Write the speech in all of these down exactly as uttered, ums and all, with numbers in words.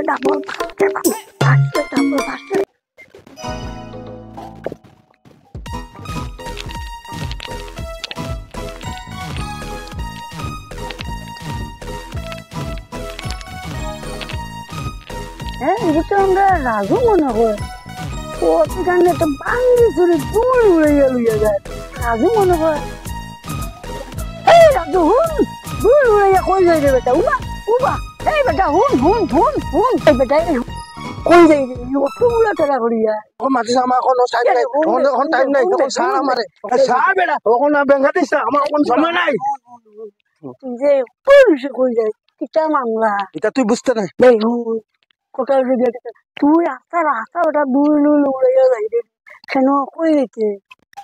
ডাবল পাঁচশো, পাঁচশো, ডাবল পাঁচশো। হ্যাঁ, এটা তো আমরা রাজু মনে হয়। ও সেখানে তো বাঙ্গি চুরি ধুল উড়াইয়া লইয়া যায়। রাজু মনে হয়। এই রাজু, হুন, ধুল উড়াইয়া কই যাই রে বেটা? উবা, উবা। এই বেটা, হুন, হুন, হুন, হুন। এই বেটা, এই কই যাই রে? এই অতগুলা টেরা করিয়া। অখন মাতিস আমার অখন টাইম নাই। অখন, অখন টাইম নাই। অখন সার আমারে। সার বেটা। অখন না বেঙ্গা দিস না, আমার অখন সময় নাই। তুই যে পুলিশে কই যাই, কিতা মামলা? এটা তুই বুঝতে নাই। এই হুন, কোথায় যদি একটা তুই আস্তা রাস্তা ওটা দুই লুল উড়াইয়া যাই রে। কেন কই দিতে?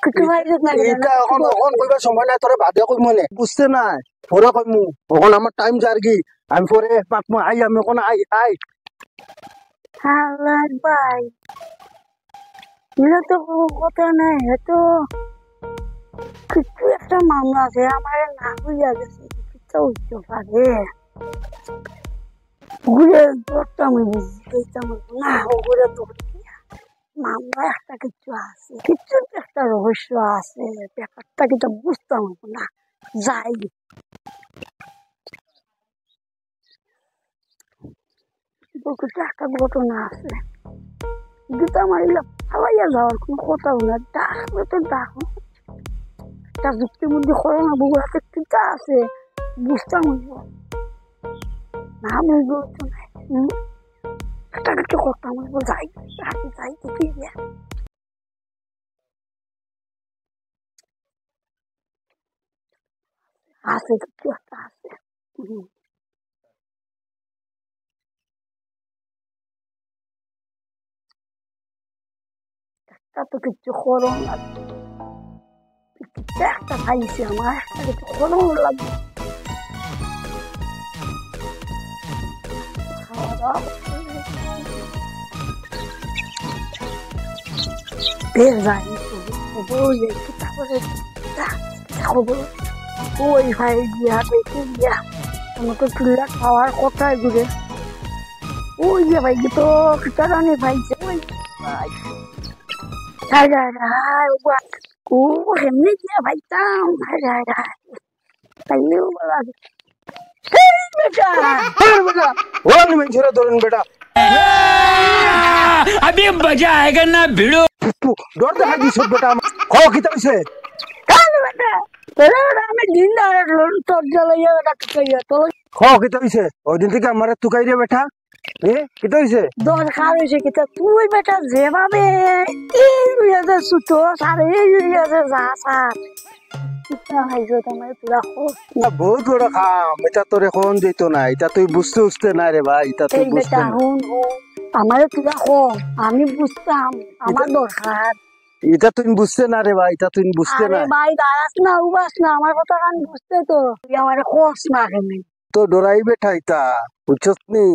কিছু ভাই দেখ না, এটা অখন, অখন কইবার সময় নাই, তোরে বাদে কইমু নে। বুঝতে নাই, পরে কইমু। অখন আমার টাইম যারগি, আমি পরে মাতমু, আই, আমি অখন আই, আই। হালার ভাই, এটা তো কোনো কথা নাই, এ তো কিছু একটা মামলা আছে, আমার না বুঝা গেছে, কিতা হইতে পারে। ঘুরে ধরতাম, বুঝতে চাইতাম না, ঘুরে ধরতে। মামলা একটা কিছু আছে, কিছু একটা রহস্য আছে, ব্যাপারটা কিন্তু বুঝতাম না। যাই, বউকে একটা ঘটনা আছে, দুটা মারিলে ফালাইয়া যাওয়ার কোনো কথাও না। ডাকলে তো ডাক, তার যুক্তি বুদ্ধি করো না, বউর হাতে কিতা আছে বুঝতাম হইব। না বুঝবো তো নাই। হুম? একটা কিছু করতাম হইব, যাই, রাতে যাই, দেখি গিয়া। আছে কিছু একটা আছে। হুম। একটা তো কিচ্ছু করো না। কিচ্ছু একটা খাইছি আমার, একটা কিছু করো লাগবে। খাওয়া দাওয়া করতে হবে। বেশ ভাই, খবর হয়ে যায়, কিতা করে, কিতা, কিতা খবর? ওই ভাই গিয়া, দেখে গিয়া, আমার তো চুল্লা খাওয়ার কথাই ঘুরে। ওই যে ভাই, তো কিতা জানি ভাই, যে ওই ভাই। হায়, হায়, হায়, ও বা-, ও এমনি গিয়া ভাইতাম, হায়, হায়, হায়। তাইলেও বলা, এই বেটা। এই বেটা, ওর নিমে ছেড়ে ধরুন বেটা। अभी मजा आएगा ना भिड़ो। ডর দেখাই দিছ বেটা আমার। ক, কিতা হইছে? কাল বেটা, তোরা বেটা আমি দিন দাঁড়া তোর জ্বালাইয়া বেটা তুকাইয়া তোর। ক, কিতা হইছে? ওই দিন থেকে আমারে তুকাই রে বেটা। এ, কিতা হইছে? দরকার হইছে কিতা? তুই বেটা যেভাবে এই হইয়া যে সুতো, আর এই হইয়া যে যা, স্যার। কিতা হইছে তোমার পুরা খোঁজ? না, বহুত বড় কাম। এটা তোর এখন দিত না। এটা তুই বুঝতে উঠতে না রে ভাই। এটা তুই এই বুঝতে বেটা, না। হুন, হুন। আমারে তুই কো, আমি বুঝতাম। আমার এটা দরকার। এটা তুই বুঝতে না রে ভাই। এটা তুই বুঝতে আরে না। ভাই, দাঁড়াস না, উবাস না। আমার কথা কান বুঝতে তো। তুই আমারে কস না কেনে? তো ডরাই বেটা ইতা, বুঝছস নি?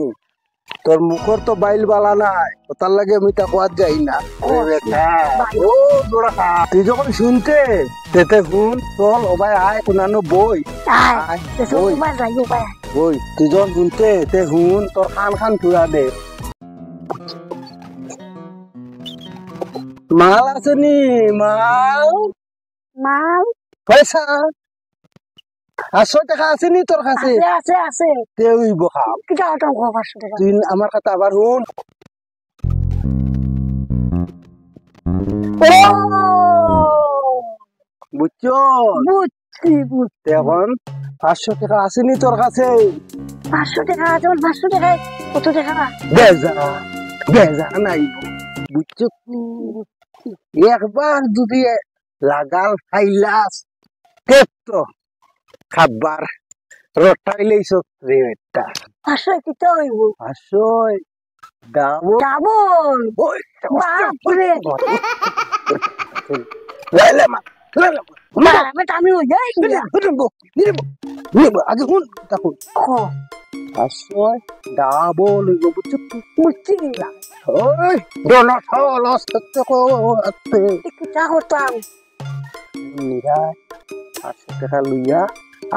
তোর মুখর তো বাইল বালা নাই, ওটার লাগি আমি তা কোয়াত যাই না। ও, রে বেটা, বাইল। ও ডরা খা। তুই যখন শুনতে, তেতে হুন, চল, ও ভাই, আয়, কোনানো বই। আয়, আয়, তেতে বই। ও ভাই, যাই, ও ভাই। বই, তুই যখন শুনতে, তে হুন, তোর কান খান চুড়া দে। মাল আছে নি, মাল? মাল? পয়সা? পাঁচশো টাকা আছে নি তোর কাছে? আছে, আছে, আছে। তে ওই বকা। কিতা হতাম কো পাঁচশো টাকা? তুই আমার কথা আবার হুন। ও! বুঝছো? বুঝছি, বুঝছি। তে এখন পাঁচশো টাকা আছে নি তোর কাছে? পাঁচশো টাকা আছে, আমার পাঁচশো টাকায় কত টাকা? বেজা, বেজা নাই। বুঝছো? হুম, বুঝছি। একবার যদি লাগাল খাইলাস, তে তো খাবার রটাইলেই সব রে বেটা। পাঁচশো কিতা হইব? পাঁচশো ডাবল। ডাবল? ওই, বাপ রে। লে, লে, মা, লে, লে, মা। না, আমি তো আমি ওই যাই না। লে, লে, বউ, লে, বউ, লে, বউ, আগে হুন, তখন। ক। পাঁচশো ডাবল হইব, বুঝছো? বুঝছি না। ওই, ডোনাল্ড ট্রাম্প লস করতে কো, আস্তে। একটু চা করতাম। নিরা পাঁচশো টাকা লইয়া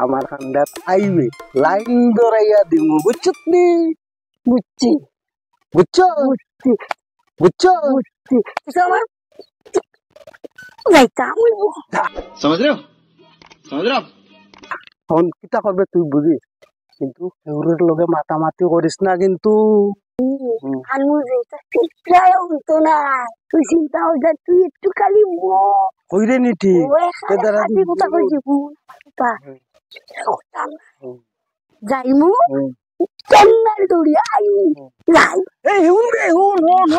আমার কান্দাত আইবে, লাইন ধরাইয়া দিমু, বুঝছত নি? বুঝছি। বুঝছো? বুঝছি। বুঝছো? বুঝছি। বুঝছো আমার? যাইতাম অইবো। समझ रहे हो? समझ रहे हो आप? অখন কিতা করবে তুই বুঝিস, কিন্তু কেউর লগে মাতামাতি করিস না কিন্তু। হুম। আর মুই যেটা ঠিক প্রায় হইতো না, তুই চিন্তা হয়ে যা, তুই একটু খালি ব। কইরে নি ঠিক। ও, এখানে তে দাঁড়া খালি তুই কথা কই বুঝ। দিব। হুম। যাইমু, হুম। কেন্নার দৌড়ি আইমু। হুম। যাই। এই হুন রে, হুন, হুন।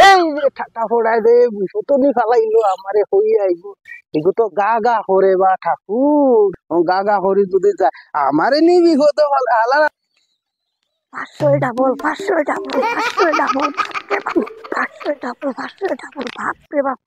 এই যে ঠাটা ফড়ায় রে, বিপদ নি ফালাইলো আমারে, কই আইবো। এগু তো গা গা করে বা ঠাকুর। ও গা গা করে যদি যায়, আমারে নি বিপদ ফালা, আলা। পাঁচশো ডাবল, পাঁচশো ডাবল, পাঁচশো ডাবল, পাঁচশো ডাবল, পাঁচশো ডাবল, বাপ রে বাপ।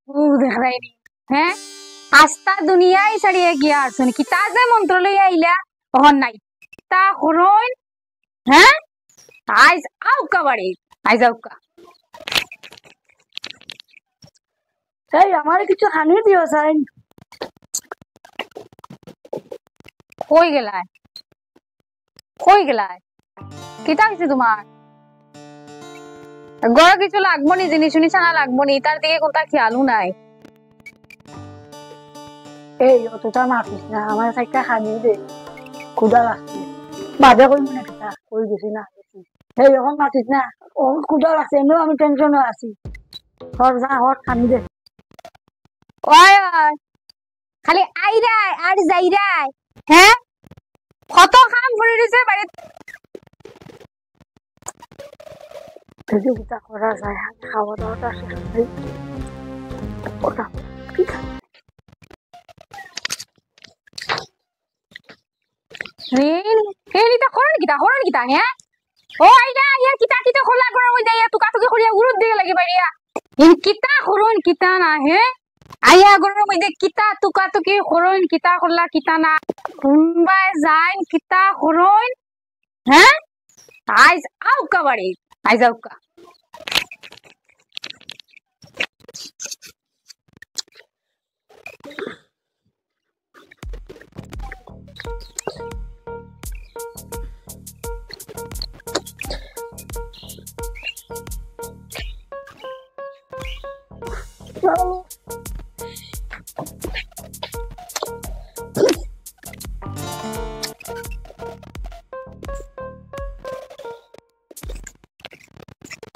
ও দেখরায়নি, হ্যাঁ? আস্তা দুনিয়াই ছাড়িয়া গিয়া আছইন। কিতা যে মন্ত্র লইয়া আইলা, অখন নাই। কিতা করইন, হ্যাঁ? আইজ আউক্কা বাড়ি, আইজ আউক্কা। এই, আমারে কিছু খানি দিও, সাইন। কই গেলায়? কই গেলায়? কিতা হইছে তোমার? ঘরো কিছু লাগবো নি, জিনিস উনিস আনা লাগবো নি, তার দিকে কোনটা খেয়ালও নাই। এই, অতটা মাতিস না, আমার একটা খানি দে, ক্ষুধা লাগছে। বাদে কই মনে কথা, কই গেছি না গেছি। এই, অখন মাতিস না, অখন ক্ষুধা লাগছে, এমনিও আমি টেনশনে আছি। হর যা, হর খানি দে। ওই, ওই, খালি আইরায় আর যাইরায়, হ্যাঁ? কত কাম পড়ি রইছে বাড়িত। যদি কিতা করা যায়, খাওয়া দাওয়াটা শেষ করি। ওটা, ঠিক আছে। রিন, রিন, ইতা করইন কিতা, করইন কিতা, হ্যাঁ? ও আইরা, আইয়া কিতা কিতা করলা ঘরর মধ্যে, আইয়া তুকাতুকি করিয়া উরুর দিকে লাগি বাড়িয়া। ইন কিতা করইন কিতা না, হ্যাঁ? আইয়া ঘরর মধ্যে কিতা তুকাতুকি করইন, কিতা করলা কিতা না। কোনবায় যাইন, কিতা করইন, হ্যাঁ? আইজ আউক্কা বাড়ি, আইজ আউক্কা।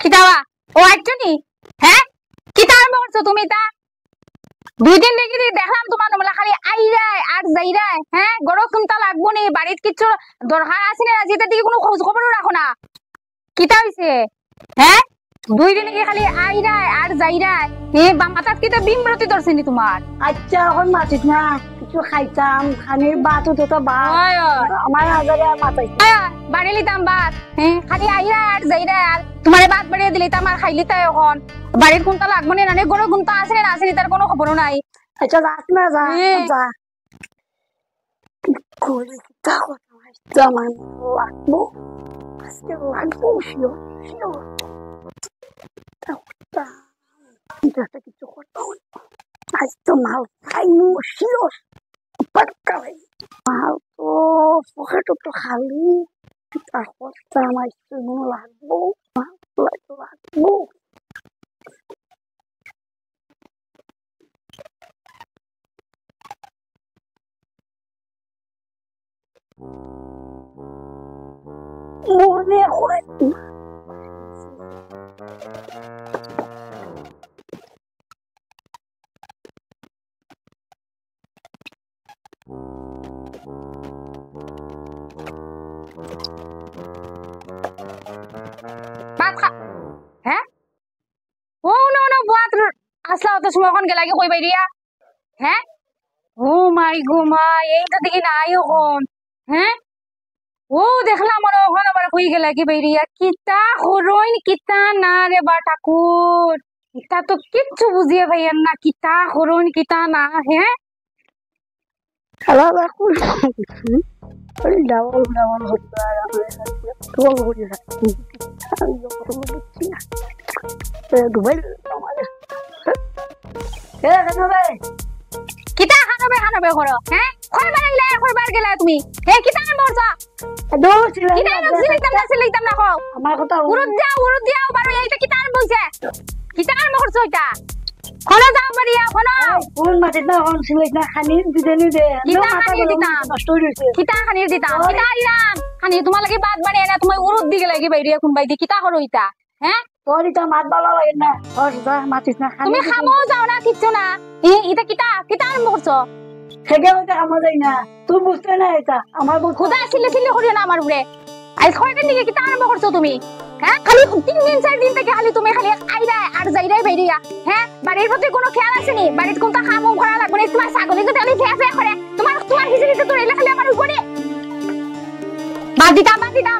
কিতা বা? ও আইছো নি? হ্যাঁ? কিতা আরম্ভ করছো তুমি ইতা? দুই দিন দেখি দেখি দেখলাম তোমার নমলা খালি আইরায় আর যাইরায়, হ্যাঁ? ঘরো কুন্তা লাগবো নি, বাড়িত কিচ্ছু দরকার আছে না, যেটা দিকে কোনো খোঁজ খবরও রাখো না। কিতা হইছে? হ্যাঁ? দুই দিন কি খালি আইরায় আর যাইরায়? এ, বা মাথাত কিতা বিমরতি ধরছে নি তোমার? আচ্ছা, অখন মাতিস না, কিছু খাইতাম, খানির ভাত উঠে তো ভাত। ওই, ওই। আমার আজারে আর মাতাইস না। ওই, ওই, বাড়ি লিতাম ভাত। হ্যাঁ, খালি আইরায় আর যাইরায় আর তোমারে ভাত বাড়িয়া দিলিতাম আর খাইলিতায় অখন। বাড়িত কুন্তা লাগবো নি, না নি, ঘরো কুন্তা আছে না, আছে নি, তার কোনো খবরও নাই। আচ্ছা, যাস না, যা, হ্যাঁ। যা। কি করি, কিতা করতাম, আইজ তো আমার লাগবো। আজকে লাগবো, sure, sure। কিতা করতাম? কিন্তু একটা কিছু করতাম। আইজ তো মাল খাইমু, sure। পাক্কা ভাই। মাল তো পকেটও তো খালি। কিতা করতাম, আইজ তো এগুলো লাগবো। মাল লাগবো। মনে হয়। ভাত খা। হ্যাঁ? ও, না, না, ভাত র-, আসলা অত সময় অখন গেলাগি কই বাইরিয়া? হ্যাঁ? ও মাই গো মাই, এই তো দেখি নাই অখন। হ্যাঁ? ও দেখলাম মনে অখন আবার কই গেলাগি বাইরিয়া। কিতা করইন, কিতা না রে বা ঠাকুর। ইতা তো কিচ্ছু বুঝিয়া পাইয়ার না, কিতা করইন, কিতা না, হ্যাঁ? আল্লাহ, আল্লাহ, কোন, কোন ডাবল, ডাবল হচ্ছে আর আমার, ডাবল হচ্ছে আর। আমি তো কোনো বুঝছি না। এ, দুবাই, এ, কেন বে? কিতা খানো বে, খানো বে করো, হ্যাঁ? কয়বার আইলা, কয়বার গেলা তুমি? এ, কিতা মনে করছো? দূর ছিল, কিতা আইলো, সিলিতাম না, সিলিতাম না, কও। আমার কথা হুনো। উরুত যাও, উরুত যাও, বারো, এইটা কিতা আরম্ভ হইছে? কিতা আরম্ভ করছো এটা? খনো যাও বাড়িয়া, খনো। এই, কোন মাঠে না, কোন ছিল না, খানি দিতে নিতে। কিতা মাথা খানি গরম দিতাম? নষ্ট হয়ে গেছে। কিতা খানি দিতাম? ওই। কিতা দিলাম? খানি তোমার লাগি ভাত বানিয়ে না, তোমার উরুত দিকে লাগি বাইরে এখন বাইদি কিতা করো ইতা? হ্যাঁ? তোর ইতা মাত ভালো লাগে না। তোর যা মাতিস না, খানি তুমি দিতে খামো যাও না, কিচ্ছু না। ই-, ইতা কিতা, কিতা আরম্ভ করছো? সেটা হইতে খামো যাই না। তুই বুঝতে না এটা। আমার বউ খুদা সিলে সিলে করিও না আমার উপরে। আজ কয়দিন থেকে কিতা আরম্ভ করছো তুমি? হ্যাঁ? খালি তিন দিন, চার দিন থেকে খালি তুমি খালি আইরায় আর যাইরায় বাইরিয়া। হ্যাঁ? বাড়ির প্রতি কোনো খেয়াল আছে নি? বাড়ির কোনটা কাম করা লাগবে না? তোমার ছাগলে যদি আমি ফেয়া ফেয়া করে, তোমার, তোমার হিসেবে তো রইলে খালি আমার উপরে। বাদ দিতাম, বাদ দিতাম।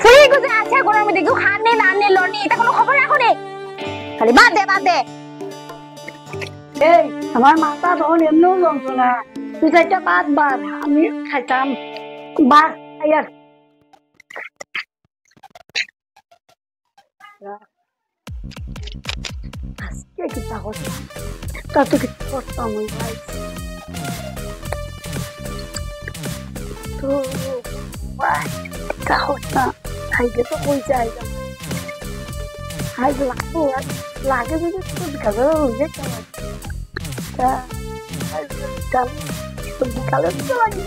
ফুরি গুজে আছে ঘরের মধ্যে, কেউ খান নি, নান নি, লড় নি, এটা কোনো খবর রাখো নি। খালি বাদ দে, বাদ দে। এই, আমার মাথা তখন এমনিও যন্ত্রণা। তুই তো একটা বাদ বাদ, আমি খাইতাম। বাদ, আইয়ার। আজকে কিতা করতাম? তা তো কিতা করতাম ওই ভাই। তো ভাই, কিতা করতাম? খাইতে তো কই যাই না। আজ লাগবো, আজ লাগে যদি তো বিকালে হয়ে যেতে হয়। তা, আজ বিকালে, তো বিকালে তো লাগে।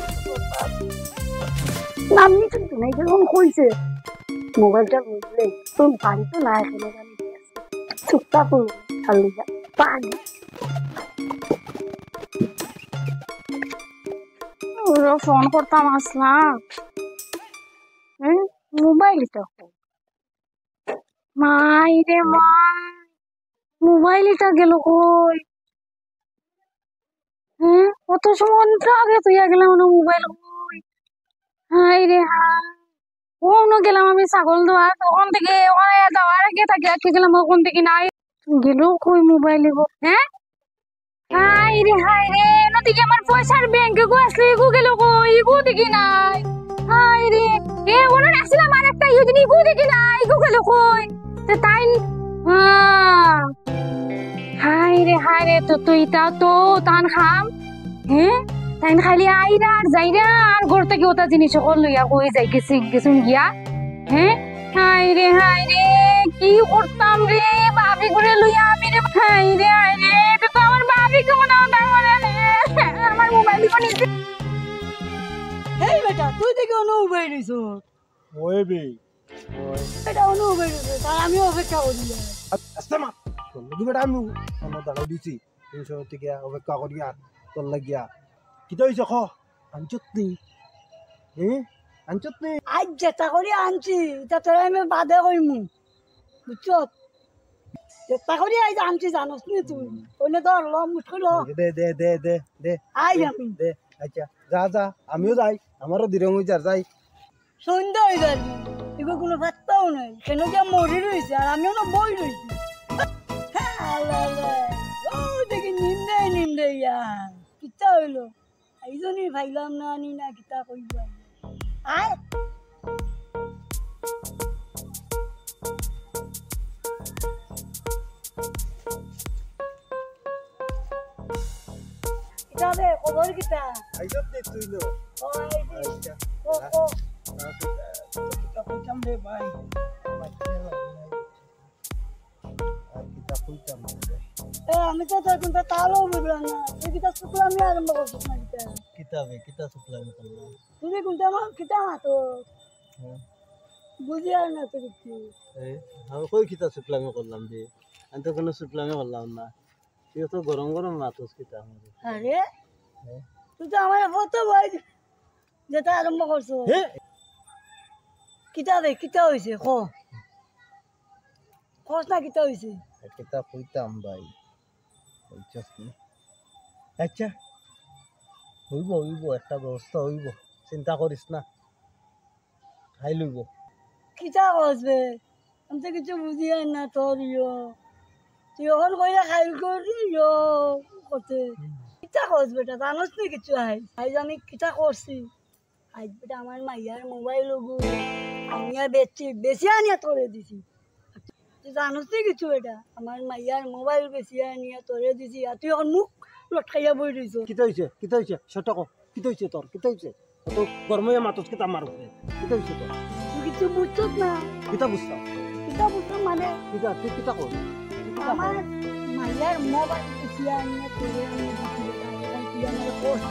না, আমি কিন্তু নাই, যখন কইছে। মোবাইলটা বুঝলে, তুমি বাড়ি তো না এখানে জানি। চুপটা করো, খালি যা। পাগল। ওরা ফোন করতাম আসলাম। হুম, মোবাইলটা কই? মাই রে মাই, মোবাইলটা গেল কই? হ্যাঁ, অত সময় অনেকটা আগে তুই গেলাম না, মোবাইল কই? হায় রে হায়, কোন গেলাম আমি ছাগল দোয়া, তখন থেকে ওখানে যাওয়ার আগে তাকে আটকে গেলাম, ওখান থেকে নাই। গেল কই মোবাইল গো? হ্যাঁ, হায় রে হায় রে, এনো দেখি আমার পয়সার ব্যাংকে গো আসলে, ইগু গেল কই? ইগু দেখি নাই। হায় রে, এ ওনার আসলে আমার একটা ইয়ে দিন, ইগু দেখি নাই, ইগু গেল কই? তে তাই, হ্যাঁ। হায় রে, হায় রে, তো, তো ইতা তো তান খাম। হ্যাঁ? তাইন খালি আইরা আর যাইরা আর ঘর থেকে ওটা জিনিস সকল লইয়া কই যাই গেছি, গেছুন গিয়া। হ্যাঁ? হায় রে, হায় রে, কি করতাম রে, ভাবি করে লইয়া আমি রে, হায় রে, হায় রে, এটা তো আমার ভাবি কেমন আমার রে, আমার মোবাইল দিব নিতে। এই বেটা, তুই দেখি অন্য মোবাইল নিছ। ওই বে, ওই। এটা অন্য মোবাইল নিছ, তার আমি অপেক্ষা করি। আ-, আস্তে মা, তোর লাগি বেটা আমি অন্য দাঁড়াই দিছি। তুই সব থেকে অপেক্ষা করিয়া, তোর লাগিয়া। কিতা হইছে ক? আনছত নি? হ্যাঁ? আনছত নি? আজ যেটা করি আনছি, এটা তোরা আমি বাদে কইমু। বুঝছত? যেটা করি আজ আনছি জানোস নি তুই? অইলে ধর, ল, মুশকিল হ। দে, দে, দে, দে, দে। আই দে, আমি। দে, আচ্ছা, যা, যা, আমিও যাই। আমারও দিরং হই যার, যাই। সন্ধ্যা হয়ে যাবে, এগুলো কোনো পাত্তাও নাই। কেন যে মরি রয়েছে, আর আমিও না বই রয়েছি। হ্যাঁ, আল্লাহ, আল্লাহ। ও, দেখি নিন্দে, নিন্দে, ইয়া। কিতা হইলো? এই জন্যই ভাইলাম না, আনি না, কিতা কইবা? আয়। কিতা বে, খবর কিতা? আইছত নি তুই লো? ও, আইছি। আচ্ছা। ও, ও। আর কিতা কইতাম রে ভাই? আর কিতা কইতাম রে? এ, আমি তো তোর কোনটা তালও বুঝলাম না। তুই কিতা শুক্লামি আরম্ভ করছিস না কিতা? কিতা বে, কিতা শুক্লামি করলাম? তুই কোনটা আমার কিতা মাতো? হ্যাঁ। বুঝি আর না তো কিচ্ছু। এ, আমি কই কিতা শুক্লামি করলাম বে? আমি তো কোনো শুক্লামি করলাম না। তুই তো গরম গরম মাতস কিতা আমারে? আরে, হ্যাঁ? তুই তো আমার ফটো বই যেটা আরম্ভ করছো। হে? কিতা রে, কিতা হইছে? ক। কস না কিতা হইছে? এ, কিতা কইতাম ভাই? বুঝছস নি? আচ্ছা, হইব, হইব, একটা ব্যবস্থা হইব, চিন্তা করিস না। খাই লইব। কিতা কস বে? আমি তো কিছু বুঝি আর না তোর ইয়ো। তুই এখন কইলে খাইল করি ইয়ো করতে। হুম। কিতা কস বেটা, জানোস নি কিছু? আইজ, আইজ আমি কিতা করছি? আইজ বেটা আমার মাইয়ার মোবাইল ওগু আনিয়া বেচছি, বেচিয়া আনিয়া তোরে দিছি। তুই জানোস নি কিছু বেটা? আমার মাইয়ার মোবাইল বেচিয়া আনিয়া তোরে দিছি, আর তুই অখন মুখ লটকাইয়া বই রইছস। কিতা অইছে? কিতা অইছে? সত্য ক। কিতা অইছে তোর? কিতা অইছে? অত গরম অইয়া মাতস কিতা আমার উপরে? কিতা অইছে তোর? তুই কিছু বুঝছস না। কিতা বুঝতাম? কিতা বুঝতাম মানে? কিতা? তুই কিতা কর? তুই কিতা কর? আমার মাইয়ার মোবাইল বেচিয়া আনিয়া তোরে আমি দিছি বেটা, এখন তুই আমারে কস।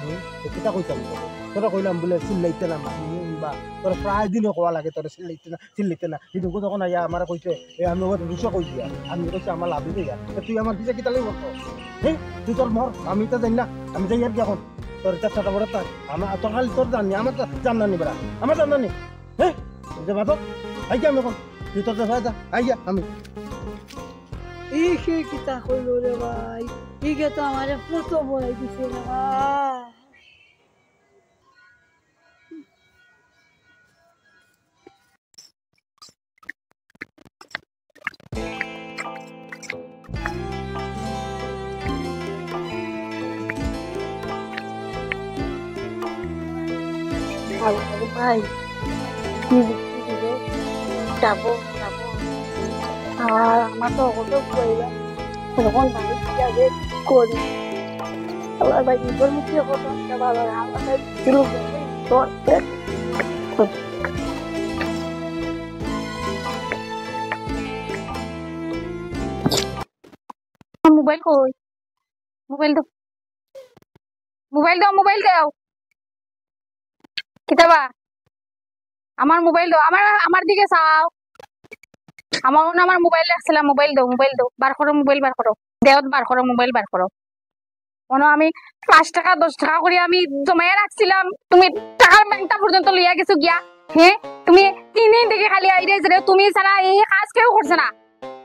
হুম? তো কিতা কইতাম তোরে? তোরে কইলাম বুলে চিল্লাইতে না, মা, হুম, বা তোরে প্রায় দিনে কওয়া লাগে তোরে চিল্লাইতে না, চিল্লাইতে না। কিন্তু যখন আইয়া আমারে কইছে, এ, আমি ওর রুশা কই দিয়া, আমি কইছি আমার লাভ অইছে ইয়া। তো তুই আমার পিছে কিতা লাগি মরছ? হ্যাঁ? তুই তোর মর, আমি তো জানি না, আমি যাই আর কি এখন। তোর ইটা ছোট বড় তাই। আমার, তোর খালি তোর জানি, আমার তো জাননা নি বেটা। আমার জাননা নি। হ্যাঁ? এই যে বাদক, আই কি আমি এখন? তুই তোর যা, যা, আই গিয়া আমি। ই সে কিতা কইল রে ভাই? ই কে তো আমারে ফটো বয় দিছে রে ভাই। ভাই, কি বুঝতে দিল? যাবো, যাবো। আর আমার তো অত কইলাম, এখন বাড়ি গিয়া যে করি। আল্লাহ ভাই, নিজের মুখে কথা একটা ভালো লাগে। আল্লাহ ভাই, ছিল তোর মোবাইল কই? মোবাইল দাও, মোবাইল দাও, মোবাইল দাও। কিতা বা? আমার মোবাইল দাও, আমার, আমার দিকে চাও। আমার, আমার মোবাইল রাখছিলাম, মোবাইল দাও, মোবাইল দাও, বার করো, মোবাইল বার করো, দেওত বার করো, মোবাইল বার করো। মনো আমি পাঁচ টেকা, দশ টেকা করি আমি জমাইয়া রাখছিলাম, তুমি টেকার ব্যাংকটা পর্যন্ত লইয়া গেছো গিয়া। হ্যাঁ, তুমি তিন দিন থাকি খালি আইরে যে তুমি ছাড়া এই কাজ কেউ করছে না।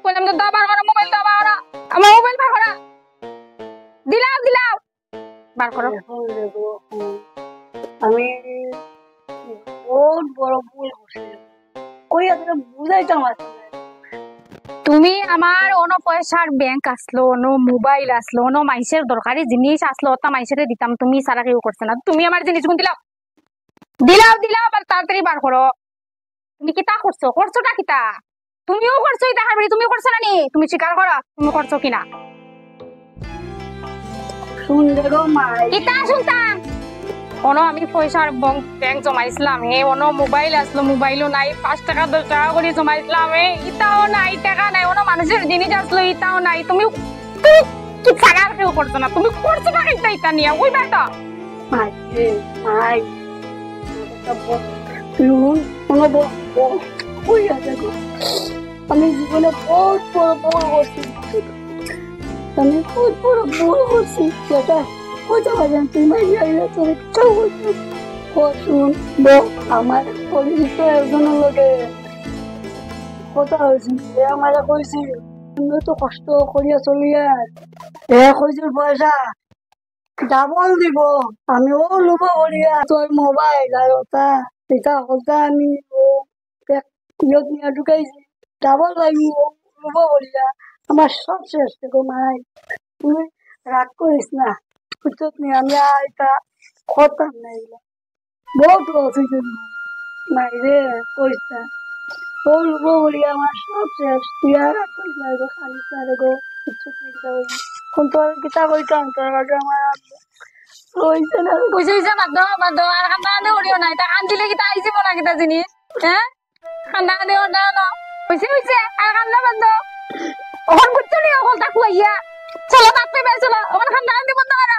কইলাম যে, "দাও, বার করো মোবাইল, দাও, বার করো।" আমার মোবাইল বার করো। দিলাও, দিলাও। বার করো। এখন দেখো, হুম, আমি বহুত বড় ভুল করছি। কই আপনারা বুঝাইতাম আসলে। তুমি আমার অনো পয়সার ব্যাংক আসলো, অনো মোবাইল আসলো, অনো মাইনষের দরকারি জিনিস আসলো, অতা মাইনষেরে দিতাম, তুমি ছাড়া কেউ করছে না। তুমি আমার জিনিসগুন দিলাও, দিলাও, দিলাও, আবার তাড়াতাড়ি বার করো। তুমি কিতা করছো? করছোটা কিতা? তুমিও করছো ইতা হারবাড়ি, তুমি করছো না নি? তুমি স্বীকার করো, তুমি করছো কিনা? শুন রে গো মাই। কিতা শুনতাম? অনো আমি পয়সার বং-, ব্যাংক জমাইছিলাম, হে, অনো মোবাইল আসলো, মোবাইলও নাই, পাঁচ টেকা, দশ টেকা করি জমাইছিলাম, হে, ইতাও নাই, টেকা নাই, অনো মানষের জিনিস আসলো, ইতাও নাই। তুমি, তুমি কি ছাড়া আর কেউ করছো না? তুমি করছো না কিতা ইতা নিয়া? কইবা তো? মাই রে, মাই। একটা ব-, নুন, কোনো ব-, ব-, কই আছে গো? আমি জীবনে বহুত বড় ভুল করছি। আমি বহুত বড় ভুল করছি। সেটা কইতে পারবেন তুই মাই যাই না, তোর একটাও করছি। ও শুন, ব-, আমার পরিচিত একজনের লগে কথা হয়েছিল। এ আমারে কইছিল, আমি তো কষ্ট করিয়া চলিয়া। এ কইছিল পয়সা ডাবল দিব। আমি ও লুবো করিয়া তোর মোবাইল আর ওটা, এটা ওটা আমি ও এক ইয়ত নিয়ে ঢুকাইছি। ডাবল লাগি ও লুবো করিয়া আমার সব শেষ দেখো মাই। তুই রাগ করিস না, বুঝছত নি? আমি আর এটা করতাম না এগুলা। বহুত লস হইছে। নাই রে, কইস না। তোর উপর বলি আমার সব শেষ। তুই আর রাগ করিস না গো, কান্দিস না রে গো। কিচ্ছু চিন্তা করিস না। এখন তোর কিতা কইতাম, তোর কাছে আমার আর হইছে না রে। হইছে, হইছে, বাদ দেও, বাদ দেও। আর কান্দা কান্দা করিও না। এটা কান্দিলে কিতা আইছে মনে কিতা জিনিস? হ্যাঁ? কান্দা কান্দা করিও না, না। হইছে, হইছে। আর কান্দা বাদ দেও। অখন বুঝছো নি, অখন তাকু আইয়া। চলো, বাদ পে, চলো। অখন কান্দা কান্দি বন্ধ করো।